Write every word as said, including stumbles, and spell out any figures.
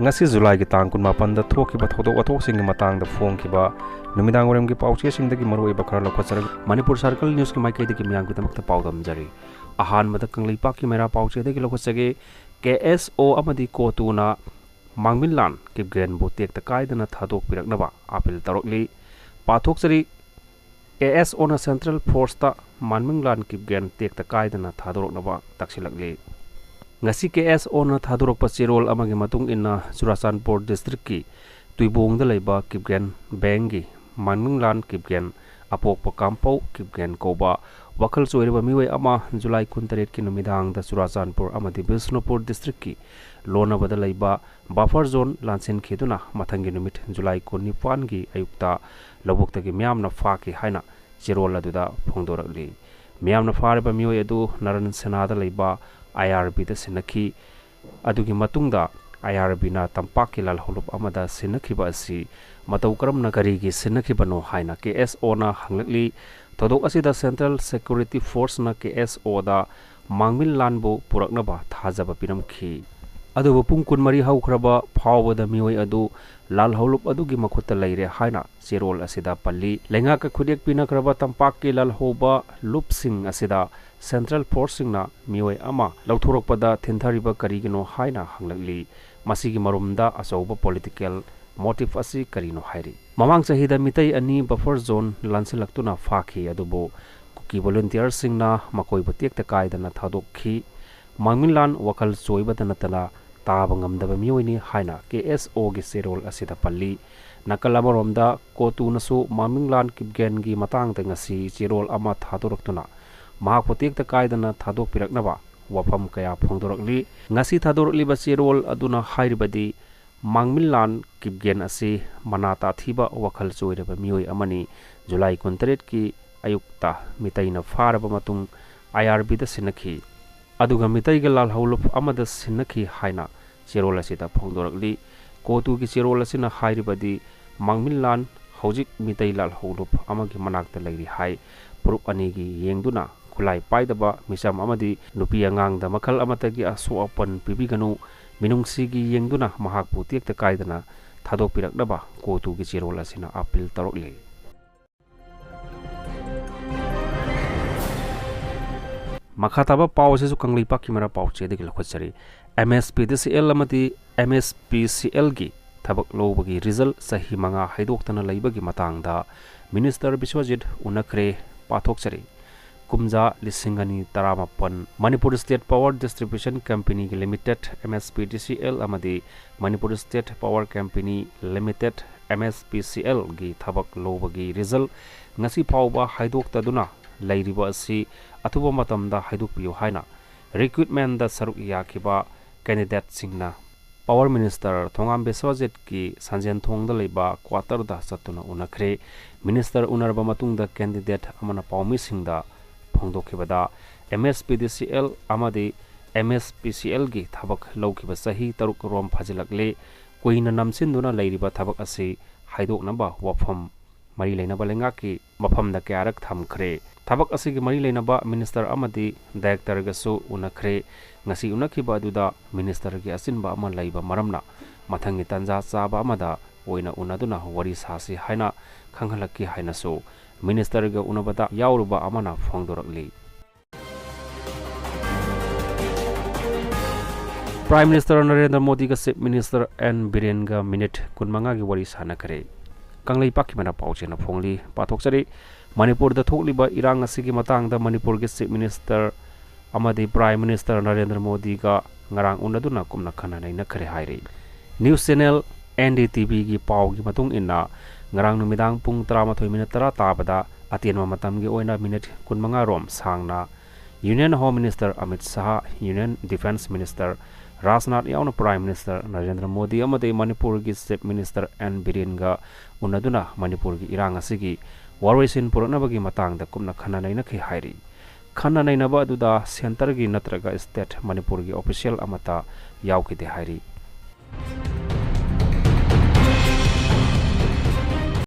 ꯉꯁꯤ ꯖꯨꯂꯥꯏꯒꯤ ꯇꯥꯡ ꯀꯨꯟꯃꯥꯄꯟꯗ ꯊꯣꯛꯈꯤꯕ ꯊꯧꯗꯣꯛ ꯋꯥꯊꯣꯛꯁꯤꯡꯒꯤ ꯃꯇꯥꯡꯗ ꯐꯣꯡꯈꯤꯕ ꯅꯨꯃꯤꯗꯥꯡ ꯋꯥꯏꯔꯝꯒꯤ ꯄꯥꯎꯆꯦꯁꯤꯡꯗꯒꯤ ꯃꯔꯨꯑꯣꯏꯕ ꯈꯔ ꯂꯧꯈꯠꯆꯔꯒ ꯃꯅꯤꯄꯨꯔ ꯁꯔꯀꯜ ꯅ꯭ꯌꯨꯁꯀꯤ ꯃꯥꯏꯀꯩꯗꯒꯤ ꯃꯤꯌꯥꯝꯒꯤꯗꯃꯛꯇ ꯄꯥꯎꯗꯝꯖꯔꯤ꯫ ꯑꯍꯥꯟꯕꯗ ꯀꯪꯂꯩꯄꯥꯛꯀꯤ ꯃꯩꯔꯥ ꯄꯥꯎꯆꯦꯗꯒꯤ ꯂꯧꯈꯠꯆꯒꯦ꯫ ꯀꯦ ꯑꯦꯁ ꯑꯣ ꯑꯃꯗꯤ ꯀꯣꯇꯨꯅ ꯃꯥꯡꯃꯤꯟꯂꯥꯟ ꯀꯤꯞꯒꯦꯟꯕꯨ ꯇꯦꯛꯇ ꯀꯥꯏꯗꯅ ꯊꯥꯗꯣꯛꯄꯤꯔꯛꯅꯕ ꯑꯥꯄꯤꯜ ꯇꯧꯔꯛꯂꯤ꯫ ꯄꯥꯊꯣꯛꯆꯔꯤ꯫ ꯀꯦ ꯑꯦꯁ ꯑꯣꯅ ꯁꯦꯟꯇ꯭ꯔꯦꯜ ꯐꯣꯔꯁꯇ ꯃꯥꯡꯃꯤꯟꯂꯥꯟ ꯀꯤꯞꯒꯦꯟ ꯇꯦꯛꯇ ꯀꯥꯏꯗꯅ ꯊꯥꯗꯣꯔꯛꯅꯕ ꯇꯛꯁꯤꯜꯂꯛꯂꯤ꯫ ꯉꯁꯤ ꯀꯦ ꯑꯦꯁ ꯑꯣꯅ ꯊꯥꯗꯣꯔꯛꯄ ꯆꯦꯔꯣꯜ ꯑꯃꯒꯤ ꯃꯇꯨꯡ ꯏꯟꯅ, ꯆꯨꯔꯥꯆꯥꯟꯄꯨꯔ ꯗꯤꯁꯇ꯭ꯔꯤꯛꯀꯤ ꯇꯨꯏꯕꯣꯡꯗ ꯂꯩꯕ ꯀꯤꯞꯒꯦꯟ ꯕꯦꯡꯒꯤ ꯃꯥꯡꯃꯤꯡꯂꯥꯟ ꯀꯤꯞꯒꯦꯟ, ꯑꯄꯣꯛꯄ ꯀꯥꯝꯄꯧ ꯀꯤꯞꯒꯦꯟ ꯀꯧꯕ ꯋꯥꯈꯜ ꯆꯣꯏꯔꯕ ꯃꯤꯑꯣꯏ ꯑꯃ ꯖꯨꯂꯥꯏ ꯀꯨꯟꯇꯔꯦꯠꯀꯤ ꯅꯨꯃꯤꯗꯥꯡꯗ ꯆꯨꯔꯥꯆꯥꯟꯄꯨꯔ ꯑꯃꯗꯤ ꯕꯤꯁꯅꯨꯄꯨꯔ ꯗꯤꯁꯇ꯭ꯔꯤꯛꯀꯤ ꯂꯣꯟꯅꯕꯗ ꯂꯩꯕ ꯕꯐꯔ ꯖꯣꯟ ꯂꯥꯟꯁꯤꯟꯈꯤꯗꯨꯅ ꯃꯊꯪꯒꯤ ꯅꯨꯃꯤꯠ ꯖꯨꯂꯥꯏ ꯀꯨꯟꯅꯤꯄꯥꯟꯒꯤ ꯑꯌꯨꯛꯇ ꯂꯧꯕꯨꯛꯇꯒꯤ ꯃꯤꯌꯥꯝꯅ ꯐꯥꯈꯤ ꯍꯥꯏꯅ ꯆꯦꯔꯣꯜ ꯑꯗꯨꯗ ꯐꯣꯡꯗꯣꯔꯛꯂꯤ꯫ ꯃꯤꯌꯥꯝꯅ ꯐꯥꯔꯤꯕ ꯃꯤꯑꯣꯏ ꯑꯗꯨ ꯅꯔꯟ ꯁꯦꯅꯥꯗ ꯂꯩꯕ ꯑꯥꯏ ꯑꯥꯔ ꯕꯤꯗ ꯁꯤꯟꯅꯈꯤ꯫ ꯑꯗꯨꯒꯤ ꯃꯇꯨꯡꯗ ꯑꯥꯏ ꯑꯥꯔ ꯕꯤꯅ ꯇꯝꯄꯥꯛꯀꯤ ꯂꯥꯜꯍꯧꯂꯨꯞ ꯑꯃꯗ ꯁꯤꯟꯅꯈꯤꯕ ꯑꯁꯤ ꯃꯇꯧ ꯀꯔꯝꯅ, ꯀꯔꯤꯒꯤ ꯁꯤꯟꯅꯈꯤꯕꯅꯣ ꯍꯥꯏꯅ ꯀꯦ ꯑꯦꯁ ꯑꯣꯅ ꯍꯪꯂꯛꯂꯤ꯫ ꯊꯧꯗꯣꯛ ꯑꯁꯤꯗ ꯁꯦꯟꯇ꯭ꯔꯦꯜ ꯁꯦꯀ꯭ꯌꯨꯔꯤꯇꯤ ꯐꯣꯔꯁꯅ ꯀꯦ ꯑꯦꯁ ꯑꯣꯗ ꯃꯥꯡꯃꯤꯟꯂꯥꯟꯕꯨ ꯄꯨꯔꯛꯅꯕ ꯊꯥꯖꯕ ꯄꯤꯔꯝꯈꯤ꯫ ꯑꯗꯨꯕꯨ ꯄꯨꯡ ꯀꯨꯟꯃꯔꯤ ꯍꯧꯈ꯭ꯔꯕ ꯐꯥꯎꯕꯗ ꯃꯤꯑꯣꯏ ꯑꯗꯨ ꯂꯥꯜꯍꯧꯂꯨꯞ ꯑꯗꯨꯒꯤ ꯃꯈꯨꯠꯇ ꯂꯩꯔꯦ ꯍꯥꯏꯅ ꯆꯦꯔꯣꯜ ꯑꯁꯤꯗ ꯄꯜꯂꯤ꯫ ꯂꯩꯉꯥꯛꯀ ꯈꯨꯠꯌꯦꯛ ꯄꯤꯅꯈ꯭ꯔꯕ ꯇꯝꯄꯥꯛꯀꯤ ꯂꯥꯜꯍꯧꯕ ꯂꯨꯞꯁꯤꯡ ꯑꯁꯤꯗ ꯁꯦꯟꯇ꯭ꯔꯦꯜ ꯐꯣꯔꯁꯁꯤꯡꯅ ꯃꯤꯑꯣꯏ ꯑꯃ ꯂꯧꯊꯣꯔꯛꯄꯗ ꯊꯤꯟꯊꯔꯤꯕ ꯀꯔꯤꯒꯤꯅꯣ ꯍꯥꯏꯅ ꯍꯪꯂꯛꯂꯤ꯫ ꯃꯁꯤꯒꯤ ꯃꯔꯨꯝꯗ ꯑꯆꯧꯕ ꯄꯣꯂꯤꯇꯤꯀꯦꯜ ꯃꯣꯇꯤꯚ ꯑꯁꯤ ꯀꯔꯤꯅꯣ ꯍꯥꯏꯔꯤ꯫ ꯃꯃꯥꯡ ꯆꯍꯤꯗ ꯃꯤꯇꯩ ꯑꯅꯤ ꯕꯐꯔ ꯖꯣꯟ ꯂꯥꯟꯁꯤꯜꯂꯛꯇꯨꯅ ꯐꯥꯈꯤ, ꯑꯗꯨꯕꯨ ꯀꯨꯀꯤ ꯚꯣꯂꯨꯟꯇꯤꯌꯔꯁꯤꯡꯅ ꯃꯈꯣꯏꯕꯨ ꯇꯦꯛꯇ ꯀꯥꯏꯗꯅ ꯊꯥꯗꯣꯛꯈꯤ꯫ ꯃꯥꯡꯃꯤꯟꯂꯥꯟ ꯋꯥꯈꯜ ꯆꯣꯏꯕꯇ ꯅꯠꯇꯅ ꯇꯥꯕ ꯉꯝꯗꯕ ꯃꯤꯑꯣꯏꯅꯤ ꯍꯥꯏꯅ ꯀꯦ ꯑꯦꯁ ꯑꯣꯒꯤ ꯆꯦꯔꯣꯜ ꯑꯁꯤꯗ ꯄꯜꯂꯤ꯫ ꯅꯥꯀꯜ ꯑꯃꯔꯣꯝꯗ ꯀꯣꯇꯨꯅꯁꯨ ꯃꯥꯡꯃꯤꯡꯂꯥꯟ ꯀꯤꯞꯒꯦꯟꯒꯤ ꯃꯇꯥꯡꯗ ꯉꯁꯤ ꯆꯦꯔꯣꯜ ꯑꯃ ꯊꯥꯗꯣꯔꯛꯇꯨꯅ ꯃꯍꯥꯛꯄꯨ ꯇꯦꯛꯇ ꯀꯥꯏꯗꯅ ꯊꯥꯗꯣꯛꯄꯤꯔꯛꯅꯕ ꯋꯥꯐꯝ ꯀꯌꯥ ꯐꯣꯡꯗꯣꯔꯛꯂꯤ꯫ ꯉꯁꯤ ꯊꯥꯗꯣꯔꯛꯂꯤꯕ ꯆꯦꯔꯣꯜ ꯑꯗꯨꯅ ꯍꯥꯏꯔꯤꯕꯗꯤ, ꯃꯥꯡꯃꯤꯟꯂꯥꯟ ꯀꯤꯞꯒꯦꯟ ꯑꯁꯤ ꯃꯅꯥ ꯇꯥꯊꯤꯕ ꯋꯥꯈꯜ ꯆꯣꯏꯔꯕ ꯃꯤꯑꯣꯏ ꯑꯃꯅꯤ꯫ ꯖꯨꯂꯥꯏ ꯀꯨꯟꯇꯔꯦꯠꯀꯤ ꯑꯌꯨꯛꯇ ꯃꯤꯇꯩꯅ ꯐꯥꯔꯕ ꯃꯇꯨꯡ ꯑꯥꯏ ꯑꯥꯔ ꯕꯤꯗ ꯁꯤꯟꯅꯈꯤ꯫ ꯑꯗꯨꯒ ꯃꯤꯇꯩꯒ ꯂꯥꯜꯍꯧꯂꯨꯞ ꯑꯃꯗ ꯁꯤꯟꯅꯈꯤ ꯍꯥꯏꯅ ꯆꯦꯔꯣꯜ ꯑꯁꯤꯗ ꯐꯣꯡꯗꯣꯔꯛꯂꯤ꯫ ꯀꯣꯇꯨꯒꯤ ꯆꯦꯔꯣꯜ ꯑꯁꯤꯅ ꯍꯥꯏꯔꯤꯕꯗꯤ, ꯃꯥꯡꯃꯤꯟꯂꯥꯟ ꯍꯧꯖꯤꯛ ꯃꯤꯇꯩ ꯂꯥꯜꯍꯧꯂꯨꯞ ꯑꯃꯒꯤ ꯃꯅꯥꯛꯇ ꯂꯩꯔꯤ ꯍꯥꯏ꯫ ꯐꯨꯔꯨꯞ ꯑꯅꯤꯒꯤ ꯌꯦꯡꯗꯨꯅ ꯈꯨꯠꯂꯥꯏ ꯄꯥꯏꯗꯕ ꯃꯤꯆꯝ ꯑꯃꯗꯤ ꯅꯨꯄꯤ ꯑꯉꯥꯡꯗ ꯃꯈꯜ ꯑꯃꯠꯇꯒꯤ ꯑꯁꯣꯛ ꯑꯄꯟ ꯄꯤꯕꯤꯒꯅꯨ, ꯃꯤꯅꯨꯡꯁꯤꯒꯤ ꯌꯦꯡꯗꯨꯅ ꯃꯍꯥꯛꯄꯨ ꯇꯦꯛꯇ ꯀꯥꯏꯗꯅ ꯊꯥꯗꯣꯛꯄꯤꯔꯛꯅꯕ ꯀꯣꯇꯨꯒꯤ ꯆꯦꯔꯣꯜ ꯑꯁꯤꯅ ꯑꯥꯄꯤꯜ ꯇꯧꯔꯛꯂꯤ꯫ ꯃꯈꯥ ꯇꯥꯕ ꯄꯥꯎ ꯑꯁꯤꯁꯨ ꯀꯪꯂꯩꯄꯥꯛꯀꯤ ꯃꯔꯥ ꯄꯥꯎꯆꯦꯗꯒꯤ ꯂꯧꯈꯠꯆꯔꯤ꯫ ꯑꯦꯝ ꯑꯦꯁ ꯄꯤ ꯗꯤ ꯁꯤ ꯑꯦꯜ ꯑꯃꯗꯤ ꯑꯦꯝ ꯑꯦꯁ ꯄꯤ ꯁꯤ ꯑꯦꯜꯒꯤ ꯊꯕꯛ ꯂꯧꯕꯒꯤ ꯔꯤꯖꯜ ꯆꯍꯤ ꯃꯉꯥ ꯍꯥꯏꯗꯣꯛꯇꯅ ꯂꯩꯕꯒꯤ ꯃꯇꯥꯡꯗ ꯃꯤꯅꯤꯁꯇꯔ ꯕꯤꯁ꯭ꯋꯖꯤꯠ ꯎꯅꯈ꯭ꯔꯦ꯫ ꯄꯥꯊꯣꯛꯆꯔꯤ꯫ ꯀꯨꯝꯖꯥ ꯂꯤꯁꯤꯡ ꯑꯅꯤ ꯇꯔꯥꯃꯥꯄꯟ ꯃꯅꯤꯄꯨꯔ ꯁ꯭ꯇꯦꯠ ꯄꯥꯋꯔ ꯗꯤꯁꯇ꯭ꯔꯤꯕ꯭ꯌꯨꯁꯟ ꯀꯝꯄꯦꯅꯤꯒꯤ ꯂꯤꯃꯤꯇꯦꯗ, ꯑꯦꯝ ꯑꯦꯁ ꯄꯤ ꯗꯤ ꯁꯤ ꯑꯦꯜ, ꯑꯃꯗꯤ Manipur state power company limited, M S P ꯁꯤ ꯑꯦꯜꯒꯤ ꯊꯕꯛ ꯂꯧꯕꯒꯤ ꯔꯤꯖꯜ ꯉꯁꯤ ꯐꯥꯎꯕ ꯍꯥꯏꯗꯣꯛꯇꯗꯨꯅ ꯂꯩꯔꯤꯕ ꯑꯁꯤ ꯑꯊꯨꯕ ꯃꯇꯝꯗ ꯍꯥꯏꯗꯣꯛꯄꯤꯌꯨ ꯍꯥꯏꯅ ꯔꯤꯀ꯭ꯔꯨꯠꯃꯦꯟꯗ ꯁꯔꯨꯛ ꯌꯥꯈꯤꯕ ꯀꯦꯟꯗꯤꯗꯦꯠꯁꯤꯡꯅ ꯄꯥꯋꯔ ꯃꯤꯅꯤꯁꯇꯔ ꯊꯣꯉꯥꯝ ꯕꯤꯁ꯭ꯋꯖꯤꯠꯀꯤ ꯁꯟꯖꯦꯟꯊꯣꯡꯗ ꯂꯩꯕ ꯀ꯭ꯋꯥꯇꯔꯗ ꯆꯠꯇꯨꯅ ꯎꯅꯈ꯭ꯔꯦ꯫ ꯃꯤꯅꯤꯁꯇꯔ ꯎꯅꯔꯕ ꯃꯇꯨꯡꯗ ꯀꯦꯟꯗꯤꯗꯦꯠ ꯑꯃꯅ ꯄꯥꯎꯃꯤꯁꯤꯡꯗ ꯐꯣꯡꯗꯣꯛꯈꯤꯕꯗ, ꯑꯦꯝ ꯑꯦꯁ ꯄꯤ ꯗꯤ ꯁꯤ ꯑꯦꯜ ꯑꯃꯗꯤ ꯑꯦꯝ ꯑꯦꯁ ꯄꯤ ꯁꯤ ꯑꯦꯜꯒꯤ ꯊꯕꯛ ꯂꯧꯈꯤꯕ ꯆꯍꯤ ꯇꯔꯨꯛ ꯔꯣꯝ ꯐꯥꯖꯤꯜꯂꯛꯂꯦ꯫ ꯀꯨꯏꯅ ꯅꯝꯁꯤꯟꯗꯨꯅ ꯂꯩꯔꯤꯕ ꯊꯕꯛ ꯑꯁꯤ ꯍꯥꯏꯗꯣꯛꯅꯕ ꯋꯥꯐꯝ ꯃꯔꯤ ꯂꯩꯅꯕ ꯂꯩꯉꯥꯛꯀꯤ ꯃꯐꯝꯗ ꯀꯌꯥꯔꯛ ꯊꯝꯈ꯭ꯔꯦ꯫ ꯊꯕꯛ ꯑꯁꯤꯒꯤ ꯃꯔꯤ ꯂꯩꯅꯕ ꯃꯤꯅꯤꯁꯇꯔ ꯑꯃꯗꯤ ꯗꯥꯏꯔꯦꯛꯇꯔꯒꯁꯨ ꯎꯅꯈ꯭ꯔꯦ꯫ ꯉꯁꯤ ꯎꯅꯈꯤꯕ ꯑꯗꯨꯗ ꯃꯤꯅꯤꯁꯇꯔꯒꯤ ꯑꯆꯤꯟꯕ ꯑꯃ ꯂꯩꯕ ꯃꯔꯝꯅ ꯃꯊꯪꯒꯤ ꯇꯥꯟꯖꯥ ꯆꯥꯕ ꯑꯃꯗ ꯑꯣꯏꯅ ꯎꯅꯗꯨꯅ ꯋꯥꯔꯤ ꯁꯥꯁꯤ ꯍꯥꯏꯅ ꯈꯪꯍꯜꯂꯛꯈꯤ ꯍꯥꯏꯅꯁꯨ ꯃꯤꯅꯤꯁꯇꯔꯒ ꯎꯅꯕꯗ ꯌꯥꯎꯔꯨꯕ ꯑꯃꯅ ꯐꯣꯡꯗꯣꯔꯛꯂꯤ꯫ ꯄ꯭ꯔꯥꯏꯝ ꯃꯤꯅꯤꯁꯇꯔ ꯅꯔꯦꯟꯗ꯭ꯔ ꯃꯣꯗꯤꯒ ꯆꯤꯐ ꯃꯤꯅꯤꯁꯇꯔ ꯑꯦꯟ ꯕꯤꯔꯦꯟꯒ ꯃꯤꯅꯤꯠ ꯀꯨꯟꯃꯉꯥꯒꯤ ꯋꯥꯔꯤ ꯁꯥꯟꯅꯈ꯭ꯔꯦ꯫ ꯀꯪꯂꯩꯄꯥꯛꯀꯤ ꯃꯅꯥ ꯄꯥꯎꯆꯦꯅ ꯐꯣꯡꯂꯤ꯫ ꯄꯥꯊꯣꯛꯆꯔꯤ꯫ ꯃꯅꯤꯄꯨꯔꯗ ꯊꯣꯛꯂꯤꯕ ꯏꯔꯥꯡ ꯑꯁꯤꯒꯤ ꯃꯇꯥꯡꯗ ꯃꯅꯤꯄꯨꯔꯒꯤ ꯆꯤꯐ ꯃꯤꯅꯤꯁꯇꯔ ꯑꯃꯗꯤ ꯄ꯭ꯔꯥꯏꯝ ꯃꯤꯅꯤꯁꯇꯔ ꯅꯔꯦꯟꯗ꯭ꯔ ꯃꯣꯗꯤꯒ ꯉꯔꯥꯡ ꯎꯅꯗꯨꯅ ꯀꯨꯞꯅ ꯈꯟꯅ ꯅꯩꯅꯈ꯭ꯔꯦ ꯍꯥꯏꯔꯤ꯫ News channel N D T ꯚꯤꯒꯤ ꯄꯥꯎꯒꯤ ꯃꯇꯨꯡ ꯏꯟꯅ, ꯉꯔꯥꯡ ꯅꯨꯃꯤꯗꯥꯡ ꯄꯨꯡ ꯇꯔꯥꯃꯥꯊꯣꯏ ꯃꯤꯅꯤꯠ ꯇꯔꯥ ꯇꯥꯕꯗ ꯑꯇꯦꯟꯕ ꯃꯇꯝꯒꯤ ꯑꯣꯏꯅ ꯃꯤꯅꯤꯠ ꯀꯨꯟꯃꯉꯥ ꯔꯣꯝ ꯁꯥꯡꯅ union home minister Amit Shah, union defence minister Rajnath ꯌꯥꯎꯅ ꯄ꯭ꯔꯥꯏꯝ ꯃꯤꯅꯤꯁꯇꯔ ꯅꯔꯦꯟꯗ꯭ꯔ ꯃꯣꯗꯤ ꯑꯃꯗꯤ ꯃꯅꯤꯄꯨꯔꯒꯤ ꯆꯤꯐ ꯃꯤꯅꯤꯁꯇꯔ ꯑꯦꯟ ꯕꯤꯔꯦꯟꯒ ꯎꯅꯗꯨꯅ ꯃꯅꯤꯄꯨꯔꯒꯤ ꯏꯔꯥꯡ ꯑꯁꯤꯒꯤ ꯋꯥꯔꯣꯏꯁꯤꯟ ꯄꯨꯔꯛꯅꯕꯒꯤ ꯃꯇꯥꯡꯗ ꯀꯨꯞꯅ ꯈꯟꯅ ꯅꯩꯅꯈꯤ ꯍꯥꯏꯔꯤ꯫ ꯈꯟꯅ ꯅꯩꯅꯕ ꯑꯗꯨꯗ ꯁꯦꯟꯇꯔꯒꯤ ꯅꯠꯇ꯭ꯔꯒ ꯁ꯭ꯇꯦꯠ ꯃꯅꯤꯄꯨꯔꯒꯤ ꯑꯣꯐꯤꯁꯤꯌꯦꯜ ꯑꯃꯠꯇ ꯌꯥꯎꯈꯤꯗꯦ ꯍꯥꯏꯔꯤ꯫